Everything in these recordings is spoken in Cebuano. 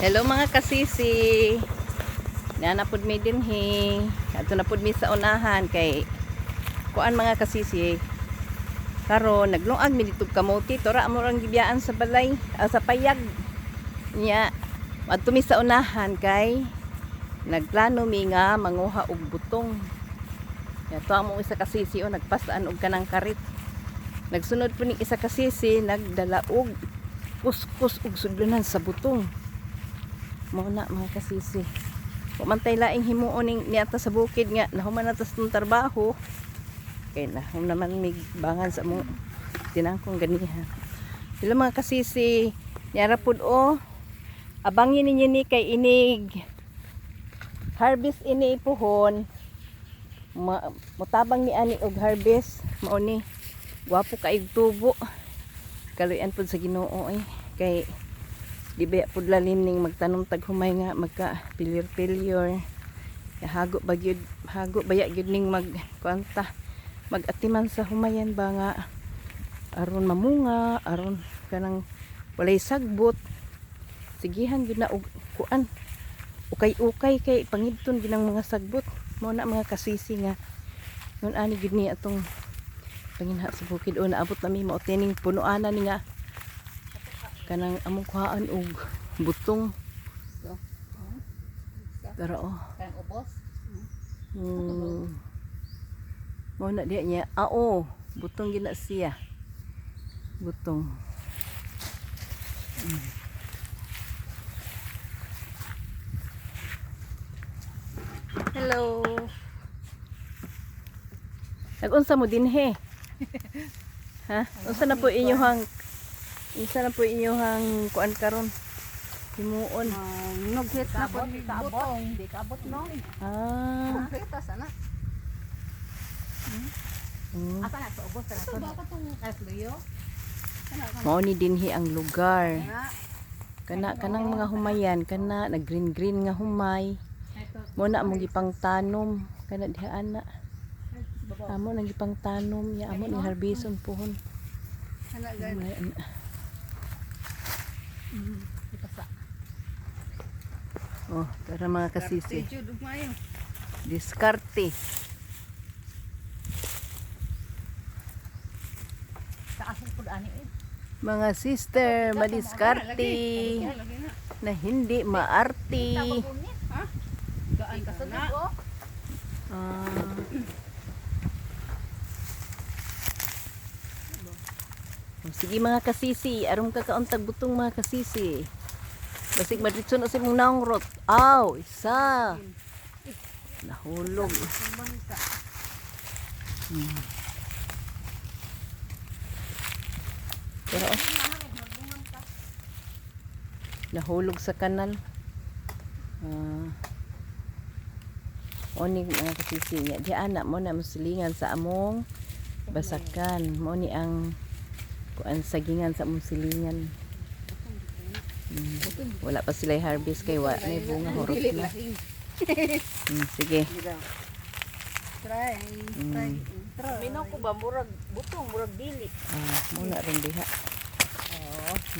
Hello, mga kasisi. Naa na pud mi dinhi. Adto na pud mi sa unahan kay kuan, mga kasisi. Karon naglungag mi dito kamote, tora amo rang gibiyaan sa balay, sa payag. Nya adto mi sa unahan kay nagplano mi nga manguha og butong. Ya to amo isa kasisi o nagpasaan og kanang karit. Nagsunod po ning isa kasisi, nagdala og kuskus og sudlanan sa butong. Mao na, mga kasisi. Wa man tay laing himuon ning niata sa bukid nga nahuman na tas trabaho. Kay nahum naman mig bangan sa among tinangkong ganiha. Sila, mga kasisi, niara pud o. Abangin ninyo ni kay inig harvest ini ipuhon. Mutabang ni ani og harvest mao ni. Gwapo kaayog tubo. Kaluyan pud sa Ginoo eh. Kay di ba pud lalim ning magtanom tag humay nga magka failure failure. Hago ba gyud, hago baya gyud ning mag kuanta, magatiman sa humayan ba nga aron mamunga, aron kanang walay sagbot. Sigihan gyud na og kuan, ukay-ukay, kay pangibton gyud ang mga sagbot. Mao na, mga kasisi, nga ngun ani gyud ni atong panginha sa bukid o naabot nami mao tining punuanan ni nga kanang among kuhaan og butong. Pero oh. Kanang ubos. Mao na diha niya. Ah, oh, butong gina siya. Butong. Hello. Nag-unsa mo dinhe? Ha? Unsa na po inyuhang kuan karon? Himuon. Nughit na po ni butong. Di kaabot no. Kompleto sana. Asa na sa ubos sana to. Kas luyo. Mao ni dinhi ang lugar. Kana kanang mga humayan, kana nag green green nga humay. Mo na among gipangtanom kana diha ana. Amo nang gipangtanom ya, amo ning harbison puhon. Kana gani. Humay, ana. Ipasa. Oh, tara, mga kasisi. Jud umayo. Diskarte. Taas pud ani eh. Mga sister, madiskarte Lagi na. na hindi maarte. Ha? Gaan ka na. Ah. Oh, sige, mga kasisi, aron ka kauntag butong, mga kasisi. Basig madritso na sa imong naong rot. Aw, isa. Nahulog. Pero oh, nahulog sa kanal. Ah. Oni, mga kasisi niya. Di ana mo na musilingan sa among basakan. Mo ni ang kuan, sagingan sa among silingan. Wala pa sila harvest kay wa may bunga, hurot na. Sige. Try, try, try. Minaw ko ba murag butong, murag dili. Ah, muna rin diha.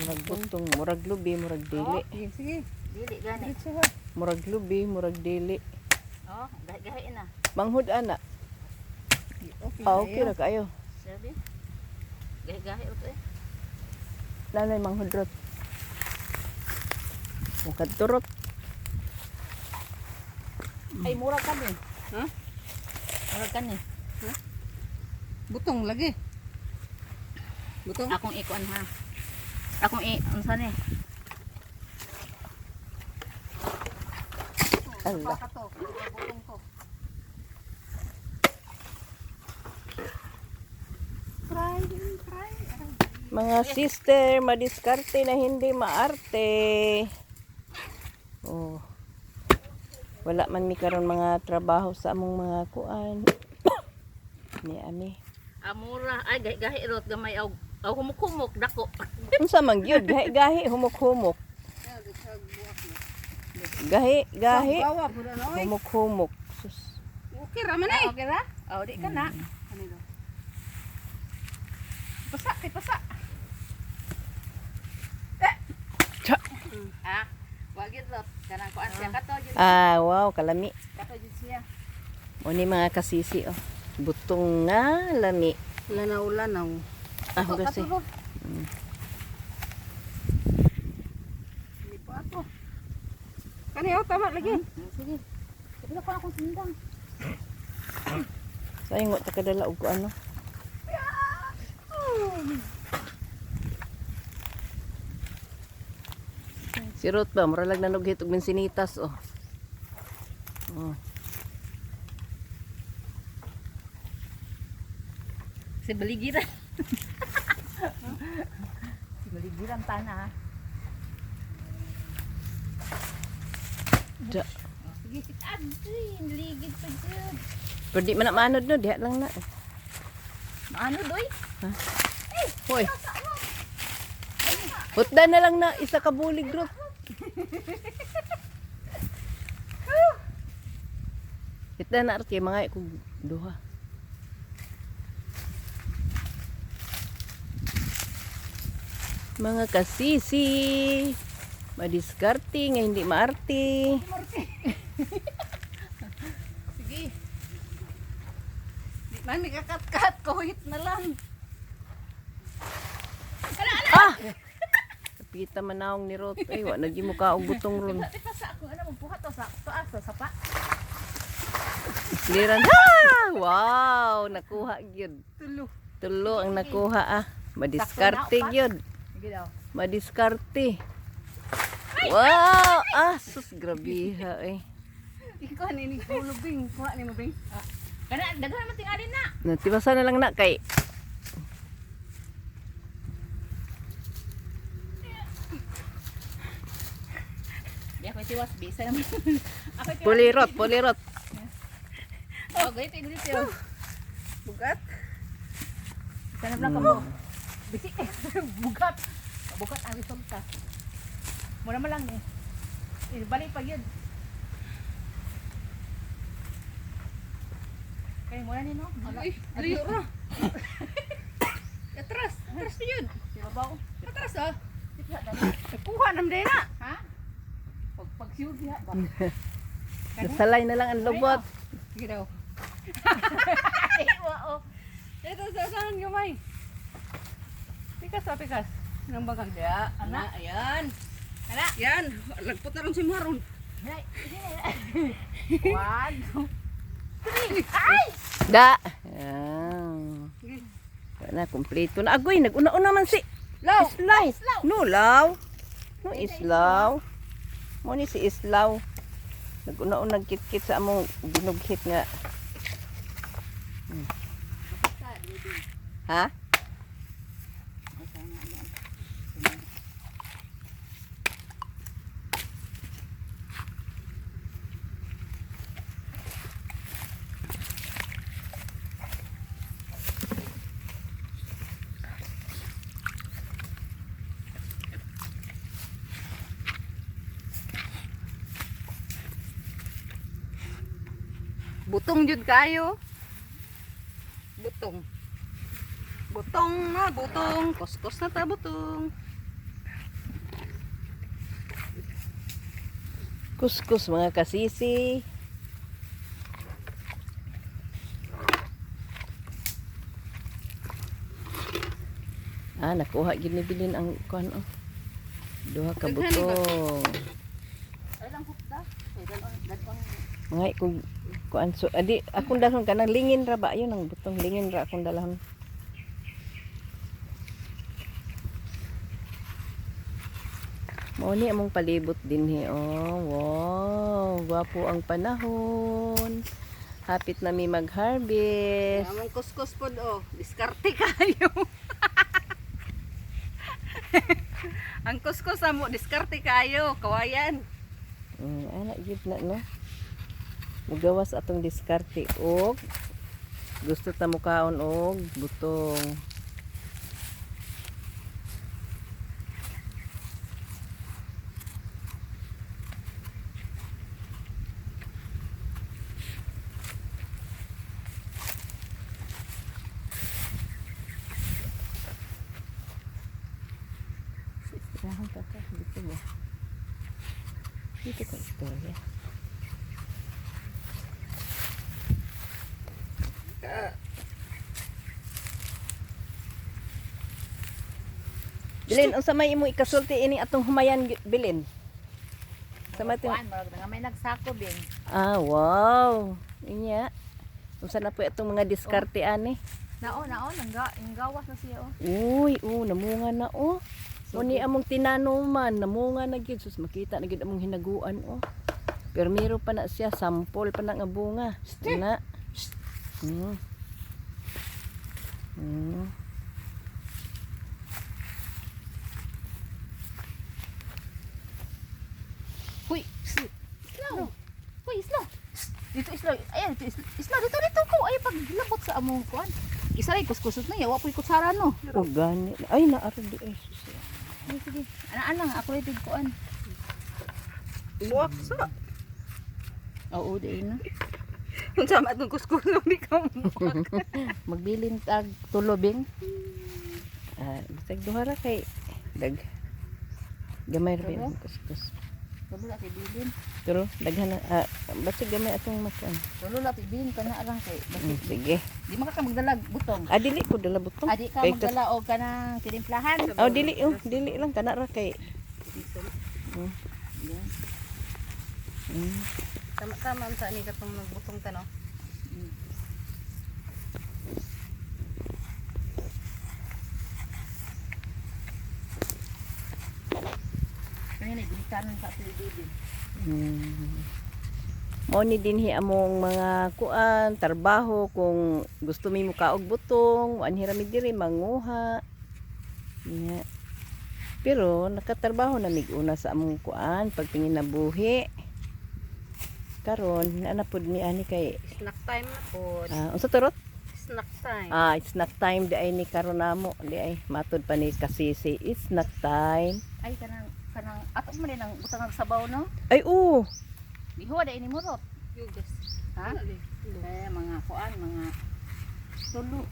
Murag butong, murag lubi, murag dili. Sige, sige. Dili gani. Diretso ha. Murag lubi, murag dili. Oh, gahi-gahi na. Manghud ana. Okay. Ah, okay ra kayo. Sabi. Gahi-gahi ito eh. Nanay manghud rot. Mukad turot. Ay, mura kani. Ha? Mura kani. Butong lagi. Butong. Akong ikuan ha. Akong i unsa ni? Allah. Baka to. Butong ko. Try, try. Mga sister, madiskarte na hindi maarte. Oh. Wala man mi karon mga trabaho sa among mga kuan. Ni ami. Ah, mura. Ay, gahi-gahi rot gamay og aw humuk-humuk dako. Unsa man gyud, gahi-gahi, humok-humok. Gahi, gahi, Bawa po na oy. humok-humok. Sus. Okay ra man eh. Okay ra? Oh, di ka na. Ano daw? Pasa, kay pasa. Tsa. Ah, Wagid lot kanang kuan siya kato jud. Ah, wow, kalami. Kato jud siya. Mo ni mga kasisi oh. Butong nga lami. Lanaw lanaw. Ah, kasi. Hindi pa ato. Kani oh, tama lagi. Sige. Sige ko akong sindang. Sayang wa ta kadala og ano. Si Ruth ba, mura lang nanughit og mensinitas oh. Oh. Si baligiran. Si baligiran tana. Da. Sige, si Adi, ligid pa jud. Pero di man na maanod no, diha lang na. Maano doy? Hoy. Hutda na lang na isa ka bulig, Ruth. Hutda na art kay mga kog duha. Mga kasisi, madiskarte nga hindi maarte. Sige. Di man mikakat-kat, kuhit na lang. Ah! Kapita manawong ni Ruth. Ay, wa na mo ka og butong ron. Di pa sa ako ano magbuhat to sa taas sa sapa. Clearan. Ah! Wow, nakuha gyud. Tulo. Tulo ang nakuha ah. Madiskarte Sakto na, gyud. Sige daw. Madiskarte. Wow! Ah, sus grabe ha eh. Ikaw ni ni bing, kuha ni mo bing. Kana daghan man tingali na. Natibasan na lang na kay Di ako tiwas bisa naman. Ako tiwas. pulirot, pulirot. Oh, gayto dito. Bugat. Sana lang kamo. Bisi bugat. Bugat ang resulta. Mura man lang eh. Eh, balik pa yun. Kaya mura ni no. Ay, layo ra. Atras, atras na yun. Si babaw. Atras ah. Kuha nam din na. Ha? Pag pagsiyog diha ba? Nasalay na lang ang lobot. Sige daw. Ay, oo. Ito sa saan gamay. Pikas ah, pikas. Nang bagang dia. Ana, ayan. Ana. Yan, lagpot na ron si Maron. Ay, one, two, three. Ay! Da. Ah. Sige. Wala na, kumpleto na. Agoy, nag-una-una man si Law. Islaw. No, law. No, islaw. Mo ni si Islaw. Nag-una-una nagkit-kit sa among ginughit nga. Ha? Butong jud kayo. Butong. Butong na, butong. Kuskos na ta butong. Kuskus mga kasisi. Ah, nakuha gid ni Bilin ang kuan oh. Duha ka Daghan ni ba? butong. Ay lang hukda. Ay, dalon, dalon. Mga kung kuan so adi akong dalhon kanang lingin ra ba yun ang butong lingin ra akong dalhon. Mao ni among palibot dinhi oh. Wow, gwapo ang panahon. Hapit na mi mag-harvest. Among kuskus pod oh, diskarte kayo. Ang kuskus amo diskarte kayo, kawayan. Ana gyud na no. Mugawas atong diskarte og gusto ta mukaon og butong. Dito ba? Dito ko istorya. Bilin, unsa may imo ikasulti ini atong humayan, Bilin? Sa may Kuan, murag nga may nagsako bin. Ah, wow. Inya. Unsa na po itong mga diskarte ani? Nao, nao, nangga, gawas na siya oh. Uy, oh, namunga na oh. So, ni among tinanuman, namunga na gyud, sus makita na gyud among hinaguan oh. Pero miro pa na siya, sampol pa na nga bunga. Na. Huy, slow. Huy, slow. Dito islo. Ayan, dito islo. Islo dito dito ko. Ay paglabot sa among kuan. Isa ray kuskusot na yawa po'y kutsara no. Oh, gani. Ay, naaro di ay sus. Sige, sige. Ana-ana ako ray tig kuan. Buwak sa. Oo, di na. Unsa man atong kuskuso ni ka mo. Magbilin tag tulobing. Ah, bisag duha ra kay dag gamay ra ba yung kuskus. Tulo la bilin. Pero daghan na ah, basig gamay atong makuan. Tulo la bilin kana lang kay Sige. di man ka magdala butong. Ah, dili ko dala butong. Adi ka Kay magdala og kanang tinimplahan. Oh, dili oh, dili lang kana ra kay. Tama-tama unsa ni katong nagbutong ta no. Kanina ginikanan sa bilin. Mao ni dinhi among mga kuan, trabaho kung gusto mi mukaog butong, anhi ra mi diri manguha. Nya. Pero nakatrabaho na mig una sa among kuan pagpinginabuhi. Karon naa na pud mi ani kay Snack time na po. ah, unsa to Rot? Snack time. Ah, it's snack time di ay ni karon namo, di ay matud pa ni kasisi. It's snack time. Ay kanang kanang ato man din ang butang ang sabaw no. Ay oo. Gihuwa dai ni murot. Yugas. Ha? Eh, mga kuan, mga tulo.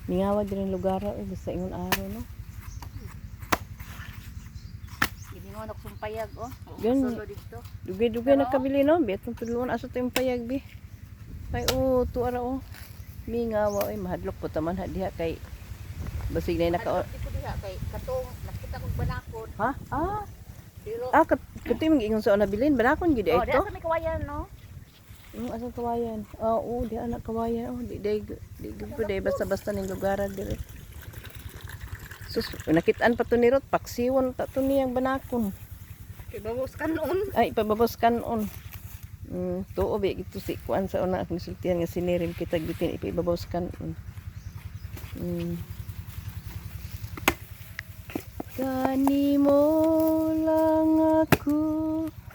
Mingawa din lugar eh, basta ingon araw no. Giningon ako sumpayag oh. Gan- Sulo dito. Dugay-dugay Pero- nakabili no, biat ang tudloon aso to yung payag bi. Ay oo, to ara oh. Mingawa oy, mahadlok po taman ha diha kay basig na naka Di ko diha kay katong nakita kong banakon. Ha? Ah, Pero ah kat kato yung ingon sa una bilin, balakon gid oh, ay diha to. sa may kawayan no. Asang kawayan? Ah, oo, di anak kawayan. Oh, di di di di po di basta-basta ning lugaran dire. Sus, nakitaan pa to ni Rot, paksiwon ta to niyang banakon. Kay babos ka noon. Ay, pababos kanon. Tuo ba gitu si kuan sa una akong sultihan nga sinirim kita gitin ipababaw kanon. Kanimo lang ako.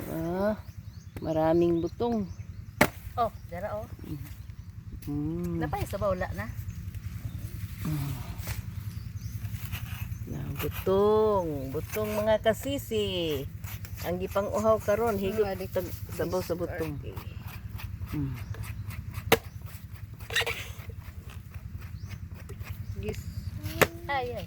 Ah, maraming butong. Oh, dara oh. Napay sa wala na. Na butong, butong mga kasisi. Ang gipang uhaw karon higop tag sabaw sa butong. Gis. Ay ay.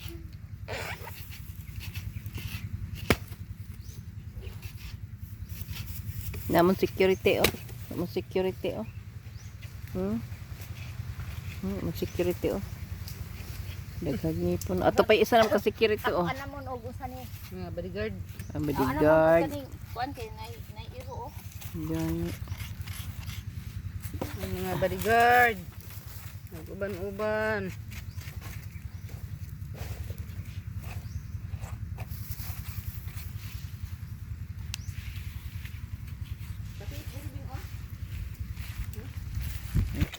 Namon security oh. Namon security oh. Namon security oh. Daghag ngipon. Ato pa isa naman ka security oh. Ako anamon og unsa ni? Mga bodyguard. Ang Oh, bodyguard. Anamon kaning kuan kay nay nay iro oh. Gani. Mga bodyguard. Nag-uban-uban.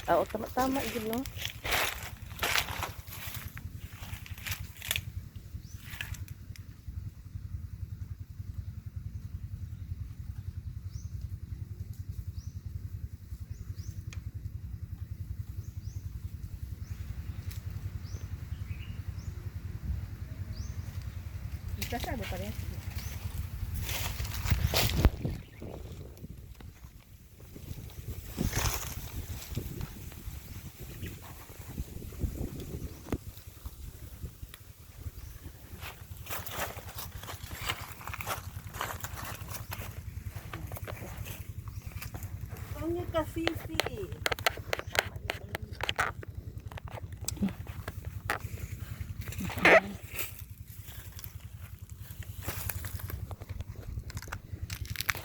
Ah, oh, tama-tama gid no. Isa sa pa rin. kasisi.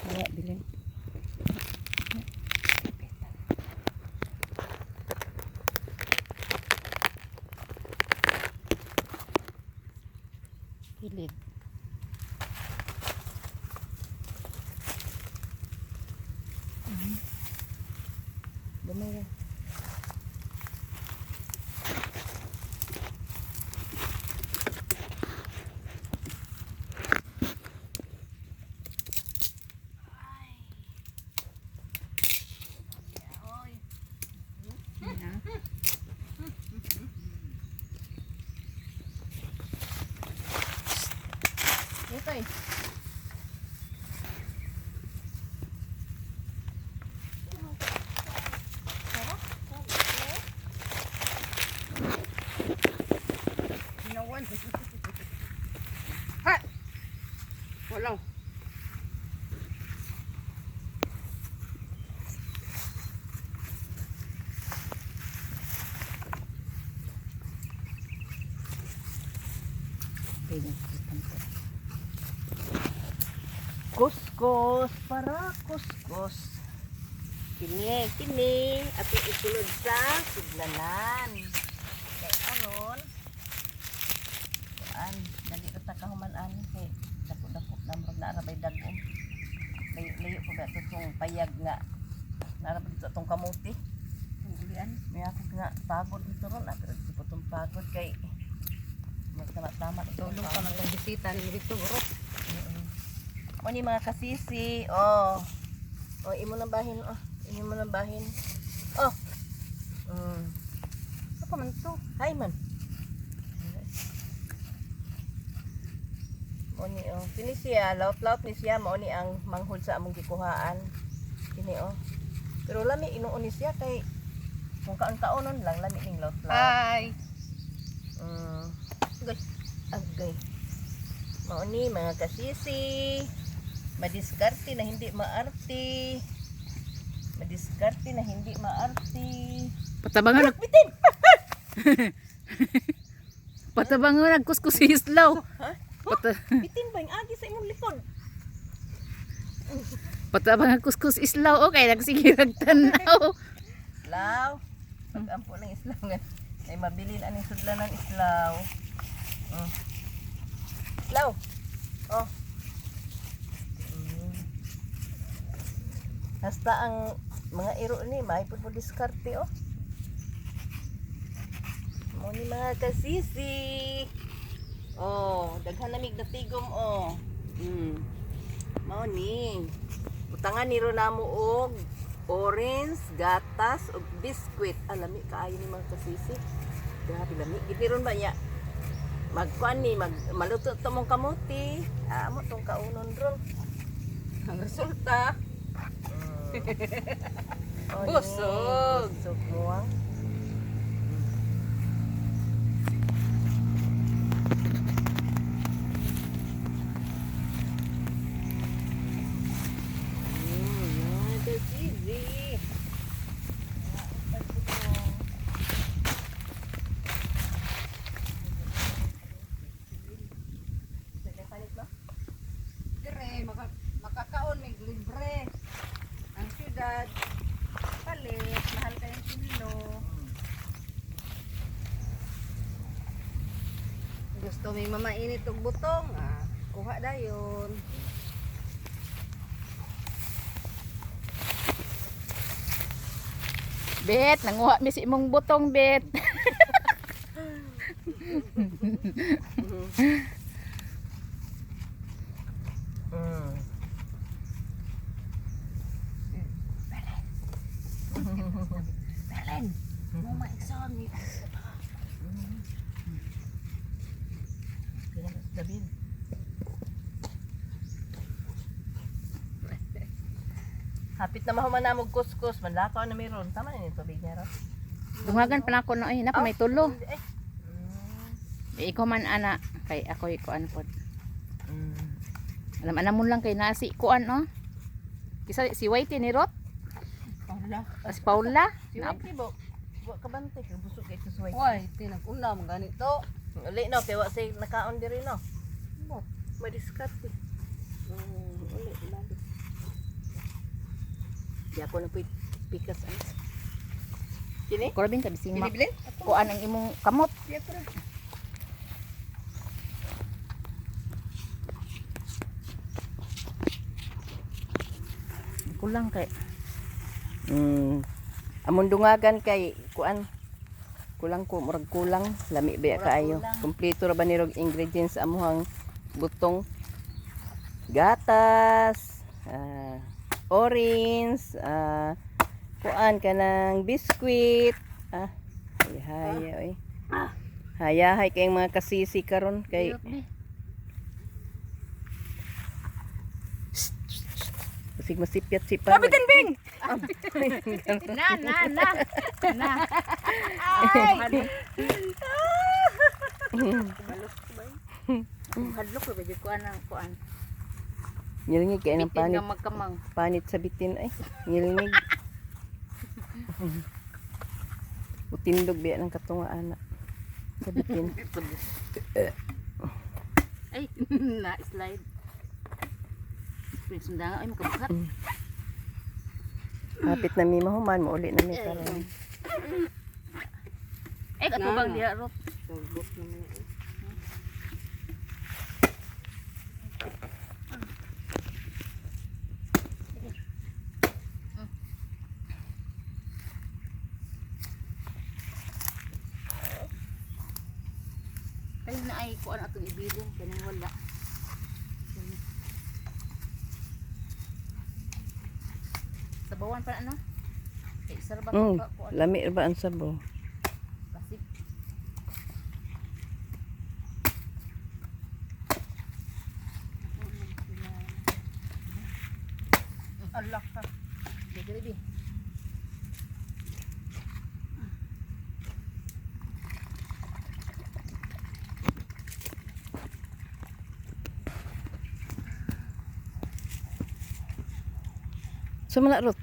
Wala, bilin. Kilid. Gamay ra. Ito eh. Ginawan. Ha! Wala. Kuskus para kuskus. Kini, kini ato isulod sa sudlanan. Kay aron kuan, dali ra ta kahuman ani kay dako-dako na murag naa ra bay dag-om. Layo-layo pa ba ato tong payag nga naa ra ba dito atong kamote. Ulian. May ako nga pagod nito ron, ah, pero di po tong pagod kay magtama-tama na Tulong pa man tong bisita ni dito bro. Mo ni mga kasisi, oh. Oh, imo nang bahin, oh. Imo nang bahin. Oh. Ano pa man to? Hi man. Mo ni oh. Kini siya, laut-laut ni siya mao ni ang manghod sa among gikuhaan. Kini oh. Pero lami inuon ni siya kay kung kaon-kaonon lang lami ning laut-laut. Hi. Agay. Agay. Mao ni mga kasisi. Madiskarte na hindi maarte. Madiskarte na hindi maarte. Patabangan nag Bitin! patabangan nagkuskus si islaw. Ha? Pata, Bitin ba yung agi sa imong likod? patabangan kuskus islaw okay nagsige nagtanaw. Islaw. Pag-ampo ng islaw nga. Ay mabilin aning sudlan ng islaw. Islaw. Oh. Hasta ang mga iro ni may pud mo diskarte oh. Mo ni mga kasisi. Oh, daghan namig na tigom oh. Mao ni. Butangan ni ro namo og orange, gatas ug biskwit. Alami kaayo ni mga kasisi. Grabe lami. Gid ni ron ba niya? Magkuan ni mag maluto to mong kamote. Ah, amo tong kaunon ron. Ang resulta. Oh, ni, Busog. Busog mo ah. Mga kasisi. Dire makakaon mig libre. Ang syudad palit, mahal kayong kilo. Gusto may mamainit og butong, ah, kuha dayon. Bet, nanguha mi si imong butong bet. Berlin, mo maigsoon ni. David. Hapit na mahuman na mo kuskus, manlakaw na meron. Tama na yung tubig niya ron. Dungagan pa na ako no ay napa may tulo. Eh. Ikaw man ana kay ako kuan pod. Alam ana mo lang kay nasi kuan oh. Kisa si Whitey ni Rot. Ala. Si Paula. Si Whitey bo. Wa kabante kay busog kay sa Whitey. Why, tinag-una man ganito. Uli no kay wa say nakaon diri no. Mo, madiskarte. Uli balik. Di ako na puy pikas ano. Kini? Korabin ka bising ma. Kini bilin? Kuan ang imong kamot. Kulang kay. Among dungagan kay kuan kulang ko murag kulang lami ba kaayo. Kompleto ra ba ni rog ingredients amuhang butong gatas, orange, kuan kanang biskwit, ay haya oy. Hayahay kayong mga kasisi karon kay Basig masipyat si pa. Kapitan Bing! Na na na. Na. Ay. Hadlok ra ba jud kuan ang kuan. Ngilngig kay ng Bitin panit nga magkamang. panit sa bitin ay. Ngilngig. Utindog biya ng katunga ana. Sa bitin. Ay, na slide. Sundanga ay makabuhat. Hapit na mi mahuman, mauli na mi karon. Ay, katubang diha ro. Sagot naman eh. Ay na ay kuan atong ibilin kaning wala. Sabawan pa ano? Kay isa ra ba ka kuan? Lami ra ba ang sabaw? Basig. Alak ka. Dili bi. So man rot.